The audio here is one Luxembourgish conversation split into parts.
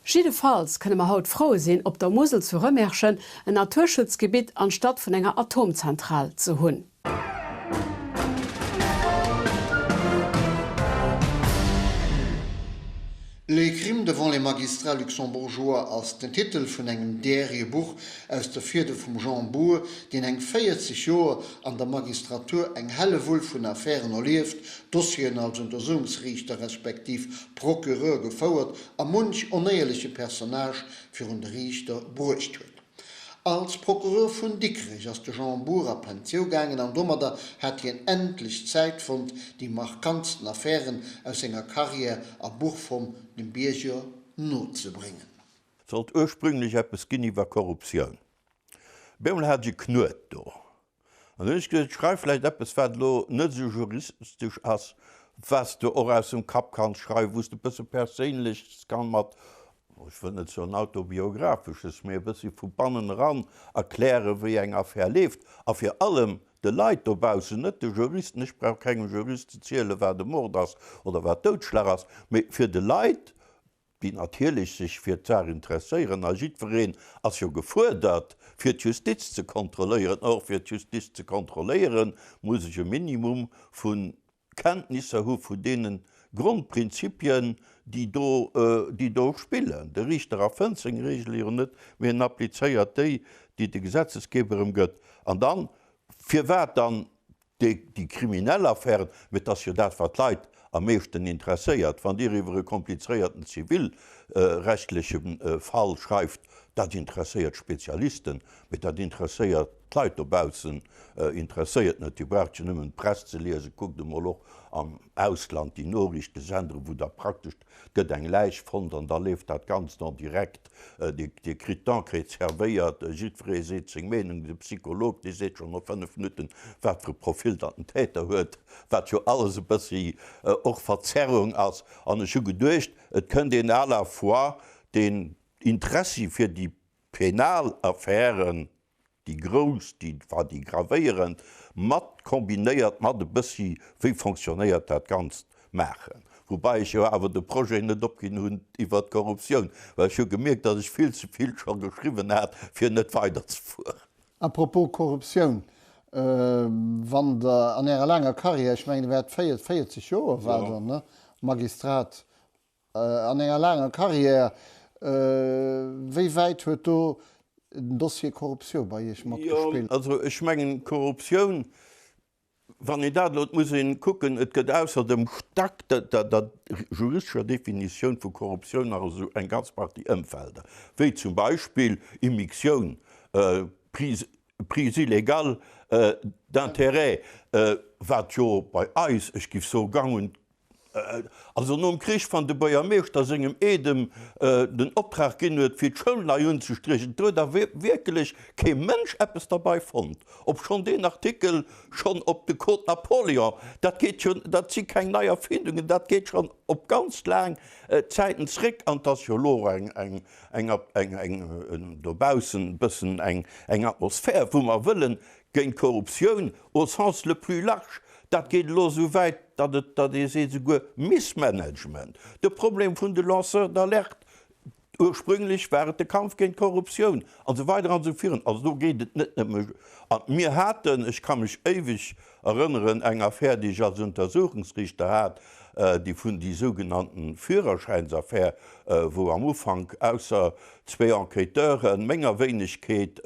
Jiddefalls kënne mer haut frou sinn, op der Musel zu Rëmerschen en Naturschutzgebitt anstatt vun enger Atomzentral ze hunn. Les crimes devant les magistrats luxembourgeois ass den Titel vun engem därige Buch aus der Fieder vum Jean Bour, deen eng 40 Joer an der Magistratur eng Hellewull vun Affären erlieft, Dossieren als Untersuchungsriichter respektiv Procureur gefouert a munch onéierleche Personnage virun de Riichter bruecht huet. Als Procureur vun Dikrech ass de Jean Bour a Pensiou gaangen an domadder hat hien endlech Zäit fonnt, déi markantsten Affären aus senger Karriär a Buchform dem Bierger nozebréngen. Sollt ursprünglech eppes ginn iwwer Korruptioun. Op eemol hat ech e Knuet do. An dann hunn ech gesot, schreif vläicht eppes, wat elo net esou juristesch ass, wat s de och aus dem Kapp kanns schreiwen, wou s de e bësse Perséinleches kann mat, ech wëll net soen Autobiografesches, mee e bëssi vu bannen eran erklären, wéi eng Affär leeft. A fir allem de Leit dobaussen, net de Juristen, ech brauch kengem Jurist ze zielen, wat e Mord ass oder wat Doudschlag ass, mee fir de Leit, déi natierlech sech fir d'Saach interesséieren, a jiddwereen ass jo gefuerdert, fir d'Justiz ze kontrolléieren, or fir d'Justiz ze kontrolléieren, muss ech e Minimum vu Kenntnisser hu vun deene Grondprinzipien, déi do, déi do spillen. De Riichter erfënnt seng Regele jo net, mee en applizéiert déi, déi de Gesetzesgeber em gëtt. An dann, firwat dann Déi kriminell Affären, mee et ass jo dat, wat d'Leit am meeschten interesséiert. Wann Dir iwwer e komplizéierten zivilrechtleche Fall schreift, dat interesséiert d'Spezialisten, mee dat interesséiert d'Leit dobaussen interesséiert net. Dir braucht jo nëmmen d'Press ze liesen, kuckt emol och am Ausland déi Noriichtesendere, wou da praktesch Et gëtt eng Läich fonnt an da leeft dat Ganzt en direct. Dir kritt d'Enquête zerwéiert, jiddweree seet seng Meenung, de Psycholog, dee seet schonn no 5 Minutten, wat fir e Profil datt den Täter huet, wat jo alles e bëssi och Verzerrung ass. An ech hu geduecht, et kënnt een à la fois deen Interessi fir déi penal Affären, déi grouss, déi enfin déi gravéierend, mat kombinéiert mat e bëssi wéi fonctionnéiert dat Ganzt maachen. Woubäi ech jo awer de Projet net opginn hunn iwwert d'Korruptioun, well ech hu gemierkt, datt ech vill ze vill scho geschriwwen hat, fir net weiderzefueren. À propos Korruptioun, wann Der an Ärer laanger Karriär, ech mengen Der waart 40 Joer waart Der, ne, Magistrat, An enger laanger Karriär, wéi wäit huet do den Dossier Korruptioun bei Iech matgespillt? Jo, also ech mengen, Korruptioun, wann een dat elo, et muss ee kucken, et gëtt ausser dem Stack, der juristescher Definitioun vu Korruptioun nach esou eng ganz Partie Ëmfelder, wéi zum Beispill Immixtioun, Prise, prise illégale d'intérêts, wat jo bei eis, ech géif soe gang und Also nom Krich, wann de Buergermeeschter sengem Eedem den Optrag ginn huet, fir d'Schoul nei unzestrichen, do huet awer wierkelech kee Mënsch eppes derbei fonnt, obschonn deen Artikel schonn op de Code Napoléon, dat geet jo, dat si keng nei Erfindungen, dat geet schonn op ganz laang Zäiten zréck. An 't ass jo elo och eng, eng, eng, eng dobaussen e bëssen eng, eng Atmosphär, wou mer wëllen géint d'Korruptioun au sens le plus large, dat geet elo esou wäit, datt et, datt ee seet esouguer Missmanagement, de Problem vun de Lanceurs d'alerte, ursprünglech war et de Kampf géint d'Korruptioun, an esou weider an esou virun. Also do geet et net nëmme, a mir haten, ech ka mech éiweg erënneren, eng Affär, déi ech als Untersuchungsriichter hat, déi vun déi sougenannten Führerschäinsaffär, wou am Ufank ausser zwee Enquêteuren, menger Wéinegkeet,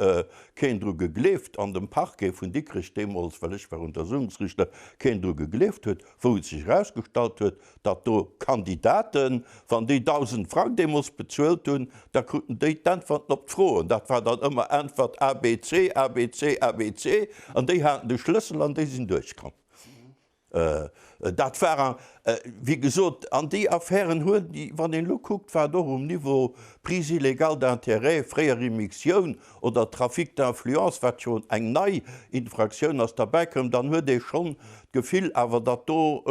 keen dru gegleeft an dem Parquet vun Dikrech deemools, well ech war Untersuchungsriichter, keen dru gegleeft huet, wou et sech erausgestallt huet, datt do Kandidaten, wann déi 1.000 Frang deemools bezuelt hunn, da kruten déi d'Äntwerten op d'Froen. Dat war dann ëmmer Äntwert A, B, C, A, B, C, A, B, C, an déi haten de Schlëssel an déi sinn duerchkomm. Dat war, wéi gesot, an déi Affären hunn, wann een elo kuckt, wat och um Niveau Prise illégale d'intérêts, fréier Immixtioun oder Trafic d'influence, wat jo eng nei Infraktioun ass, derbäikoum, dann huet ee schonn d'Gefill awer, datt do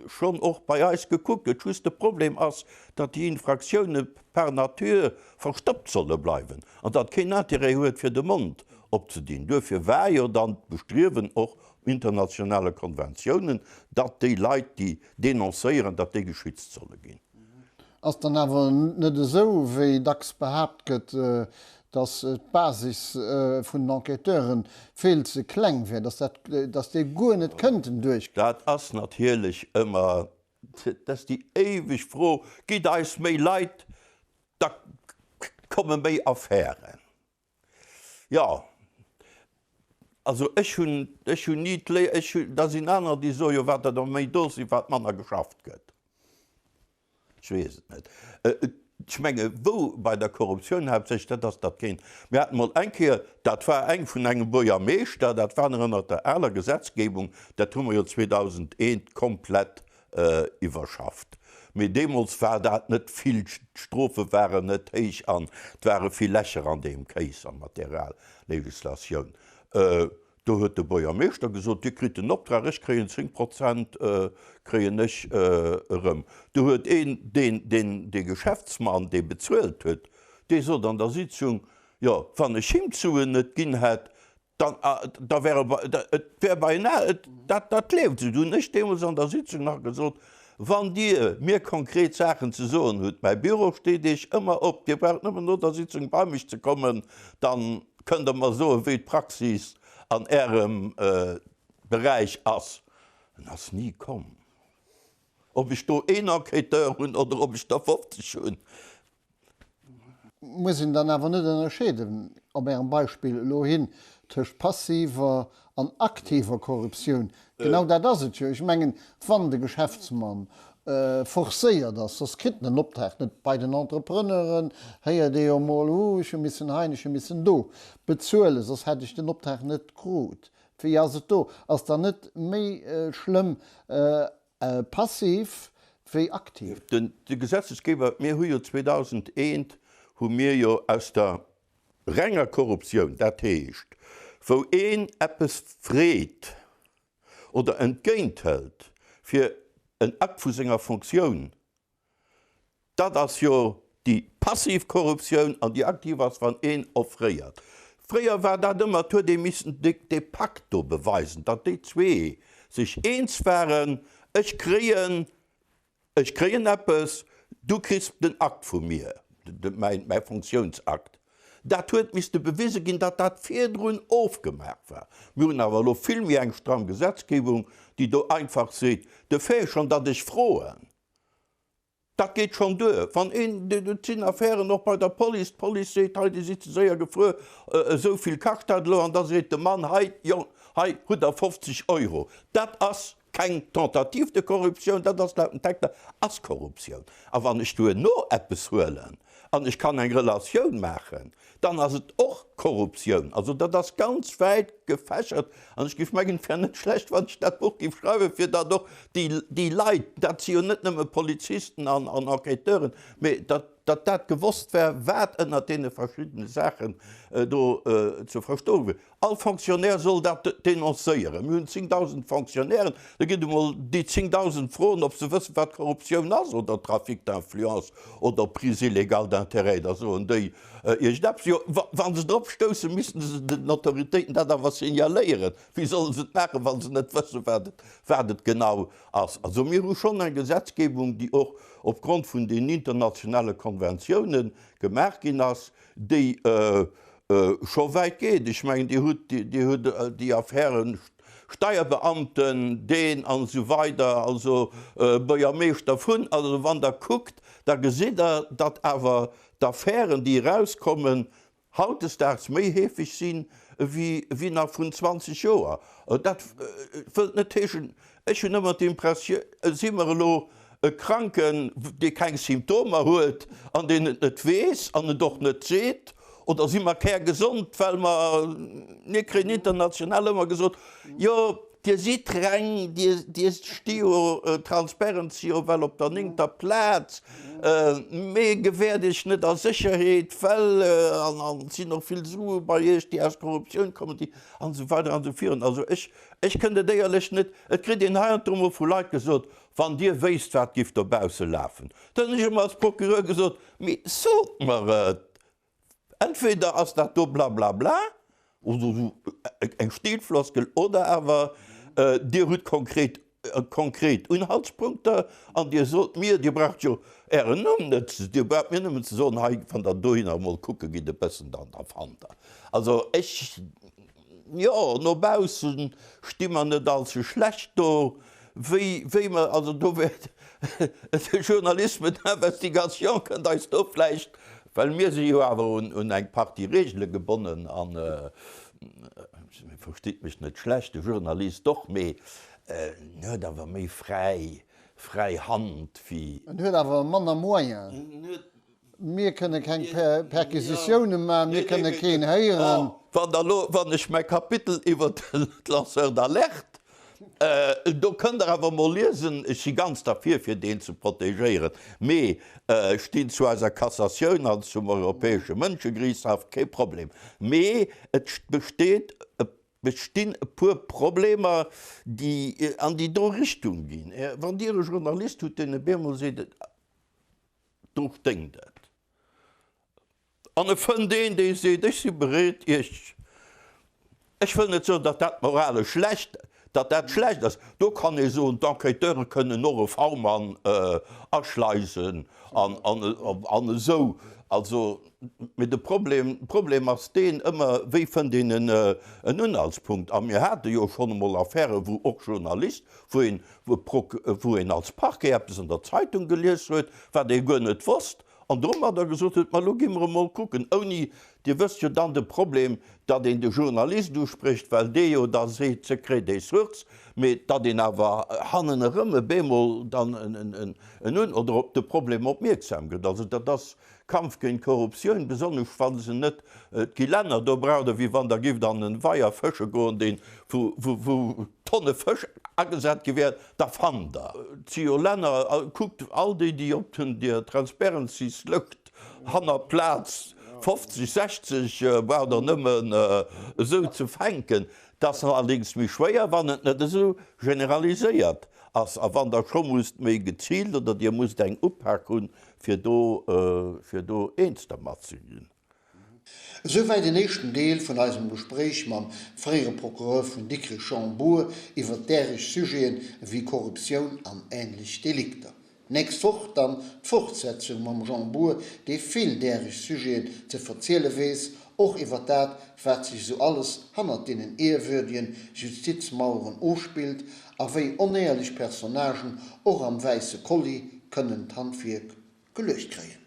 schonn och bei eis gekuckt gëtt. Just de Problem ass, datt déi Infraktioune par nature verstoppt solle bleiwen an datt keen Intérêt huet, fir de Mond opzedinn. Duerfir war jo dann d'Bestriewen och internationale Konventiounen, datt déi Leit, déi denoncéieren, datt déi geschützt solle ginn. Ass dann awer net esou, wéi dacks behaapt gëtt, datt d'Basis vun den Enquêteure vill ze kleng wär, datt datt déi guer net kënnten duerch. Dat ass natierlech ëmmer, dat ass déi éiweg Fro, Gitt eis méi Leit, da komme méi Affären. Jo, also ech hunn, ech hunn ni d'Lé, ech hunn, da sinn anerer, déi soe jo, wat der der méi do sinn, wat manner geschafft gëtt. Ech weess et net. Ech menge wou bei der Korruptioun haaptsächlech, dat ass dat géint, mir haten emol eng Kéier, dat war eng vun engem Buergermeeschter, dat war nach ënnert der aler Gesetzgebung, dat hu mer jo 2001 komplett iwwerschafft. Mee deemools war dat net vill, d'Strofe waren net héich an et ware vill Lächer an deem Kéis a mat där al Legislatioun. Do huet de Buergermeeschter gesot, Dir kritt den Optrag, ech kréien 10 Prozent kréien ech erëm. Do huet een, deen, deen, dee Geschäftsmann, dee bezuelt huet, dee sot an der Sitzung, Jo, wann ech him d'Suen net ginn hätt, Dann, da wär e, et wär beinahe, et, dat, dat leeft esou. Du hunn ech deemools an der Sitzung nach gesot, Wann Dir mir konkret Saachen ze soen hutt, mäi Büro steet Iech ëmmer op, Dir braucht nëmmen no der Sitzung bei mech ze kommen, da kënnt Der mer soen, wéi d'Praxis an Ärem Beräich ass. En ass ni komm. Ob ech do een Enquêteur hunn oder ob ech der 50 hunn. Muss een dann awer net ënnerscheeden, op Ärem Beispill elo hin, tëscht passiver an aktiver Korruptioun? Genau dat ass et jo. Ech mengen, wann de Geschäftsmann forcéiert ass, soss kritt en den Optrag net. Bei den Entrepreneuren héiert ee jo emol, Uh, ech hu missen hei an ech hu missen do bezuelen, soss hätt ech den Optrag net krut. Wéi ass et do? Ass dann net méi schlëmm Passiv wéi aktiv. De Gesetzesgeber, mir hu jo 2001 hu mir jo aus der renger Korruptioun, dat heescht wou een eppes freet oder entgéint hëlt fir en Akt vu senger Fonctioun, Dat ass jo déi passiv Korruptioun an déi aktiv ass, wann een offréiert. Fréier war dat ëmmer, et huet ee missen dee Pakt do beweisen, datt déi zwee sech eens waren, ech kréien, ech kréien eppes, du kriss den Akt vu mir, mäi Fonctiounsakt. Dat huet misste bewise ginn, datt dat virdrun ofgemaach war. Mir hunn awer elo vill méi eng stramm Gesetzgebung, déi do einfach seet, de Fait schonn, datt ech froen, Dat geet schonn duer. Wann een, et sinn Affären och bei der Police, d'Police seet, hei Dir sidd ze séier gefuer, esou vill kascht dat elo, an da seet de Mann, hei Jong, hei hutt Der 50 Euro. Dat ass keng Tentative de corruption, dat ass laut den Texter ass Korruptioun. A wann ech duerno eppes huelen an ech kann eng Relatioun maachen, dann ass et och Korruptioun. Also dat ass ganz wäit gefächert an ech géif mengen, et wär net schlecht, wann ech dat Buch géif schreiwen, fir datt och déi, déi Leit, dat si jo net nëmme Polizisten an, an Enquêteuren, mee datt, datt dat gewosst wär, wat ënnert deene verschiddene Saachen do ze verstoe wier. All Fonctionnaire soll dat denoncéieren. Mir hunn 10.000 Fonctionnairen, da gitt emol déi 10.000 froen, ob se wëssen, wat Korruptioun ass oder Trafic d'influence oder Prise illégale d'intérêts. Da soen déi iergendeppes. Jo, wa se drop stoussen, missten se den Autoritéiten dat awer signaléieren. Wéi solle se et maachen, wa se net wëssen, wat et, wat et genau ass? Also mir hu schonn eng Gesetzgebung, déi och opgrond vun den internationale Konventiounen gemaach ginn ass, déi scho wäit geet. Ech mengen, Dir hutt, Dir hutt déi Affären Steierbeamten, deen an esou weider, also Buergermeeschter vun. Also wann Der kuckt, da gesitt Der, datt awer d'Affären, déi erauskommen, hautdesdaags méi heefeg sinn, wéi nach vrun 20 Joer. Dat wëllt net heeschen, Ech hunn ëmmer d'Impressioun, si mer elo e Kranken, dee keng Symptomer huet an deen et net weess an et och net seet, oder si mer kärgesond, well mer, mir kréien international ëmmer gesot, jo Dir sidd reng, Dir, Dir sti jo, Transparency jo well op der néngter Plaz, mee gewäert Iech net a Sécherheet, well, an et sinn och vill Sue bei Iech, déi aus Korruptioun kommen, déi, an esou weider an esou virun. Also ech, Ech kënnt et éierlech net, et kritt een heiansdo emol vu Leit gesot, wann Dir wéisst wat giff dobausse lafen. Dann hunn ech ëmmer als Procureur gesot, mee sot mer et, entweder ass dat do blablabla, oder esou eng Stilfloskel, oder awer Dir hutt konkret. Konkret Unhaltspunkter an Dir sot mir, Dir braucht jo Ären Numm net ze, Dir braucht mir nëmmen ze soen, hei, wann Der dohinner emol kucke gitt e bëssen, dann da fannt Der. Also ech, jo, no bausse sti mer net allze schlecht do, wéi, wéi mer, also do wäert de Journalisme d'investigation kënnt eis do vläicht, well mir si jo awer un eng Partie Regele gebonnen an, verstitt mech net schlecht, de Journalist och, mee en huet awer méi fräi, fräi Hand wéi. En huet awer manner Moyenen. Mir kënne keng Perquisitioune maachen, mir kënne keen héieren. Wann Der elo, wann ech mäi Kapitel iwwert d'Lanceurs d'alerte, do kënnt Der awer emol liesen, ech si ganz derfir, fir deen ze protegéieren, mee ech stinn zu eiser Cassatioun an zum Europäesche Mënschegeriichtshaff, kee Problem, mee et besteet e bestinn e puer Problemer, déi an déi do Richtung ginn. Wann Dir e Journalist hutt, deen op eemol seet, Do sténkt et. An e fënnt een, dee seet, ech si bereet, Iech, ech wëll net soen, datt dat moralesch schlecht, datt dat schlecht ass, do kann ee soen, d'Enquêteure kënnen och e V-Mann aschleisen an, an esou. Also, mee de Problem, Problem ass deen ëmmer, wéi fënnt een en Unhaltspunkt? A mir hate jo schonn emol Affären, wou och Journalist, wou een, wou een als Parquet eppes an der Zeitung gelies huet, wat ee guer net wosst, an domadder gesot huet, ma elo gi mer emol kucken, ouni, Dir wësst jo dann de Problem, datt een de Journalist usprécht, well dee jo da seet Secret des sources, mee datt een awer hannen erëm e bemol dann en un oder op de Problem opmierksam gëtt. Also dat ass Kampf géint d'Korruptioun, besonnesch wa se net, et gi Länner, do braucht Der, wéi wann Der gifft an en Weier fësche goen, deen, wou, wou Tonne Fësch agesat gi wären, da fannt Der. Et si jo Länner, kuckt all déi, déi op den, der Transparency's-Lëscht hanner Plaz 50, 60 braucht Der nëmmen esou ze fänken. Et ass allerdéngs méi schwéier, wann et net esou generaliséiert ass a wann Der scho musst méi geziilt oder Dir musst eng Upak hunn, fir do, fir do eens dermat ze ginn. Esouwäit en éischten Deel vun eisem Gespréich mam fréiere Procureur vun Dikrech Jean Bour iwwer däreg Sujeten ewéi Korruptioun an änlech Delikter. D'nächst Woch dann d'Fortsetzung mam Jean Bour, dee vill däreg Sujeten ze verziele weess, och iwwer dat, wat sech esou alles hannert deenen ehrwürdegen Justizmaueren ofspillt a wéi onéierlech Personnagen och am wäisse Kolli kënnen d'Handwierk geluecht kréien.